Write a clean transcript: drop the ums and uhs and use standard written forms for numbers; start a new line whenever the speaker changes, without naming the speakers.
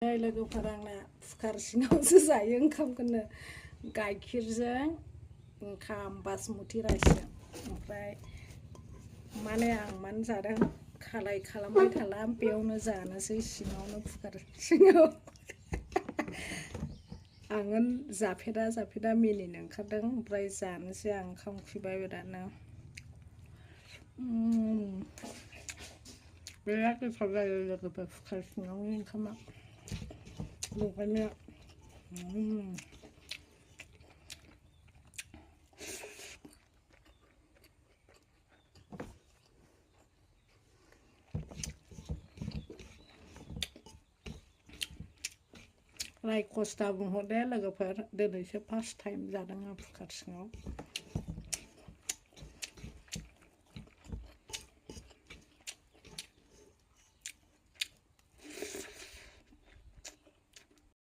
लोगोफोरांना फुखार सिङावसो जायो ओंखामखौनो गाइखेरजों ओंखाम बासमति राइसजों ओमफ्राय माने आं मानो जादों खालाय खालामबाय थाला बेयावनो जानोसै सिङावनो फुखार सिङाव आङो जाफेदा मिनिनो ओंखारदों ओमफ्राय जानोसै आं ओंखाम उखैबाय बिरादनो बिराद गोथाव जायो लोगोफोर फुखार सिङावनि ओंखामा लगायनो राय कस्टा बुंहरदे लोगोफोर दिनैसो फार्स्ट टाइम जादों आं फुखार सिङाव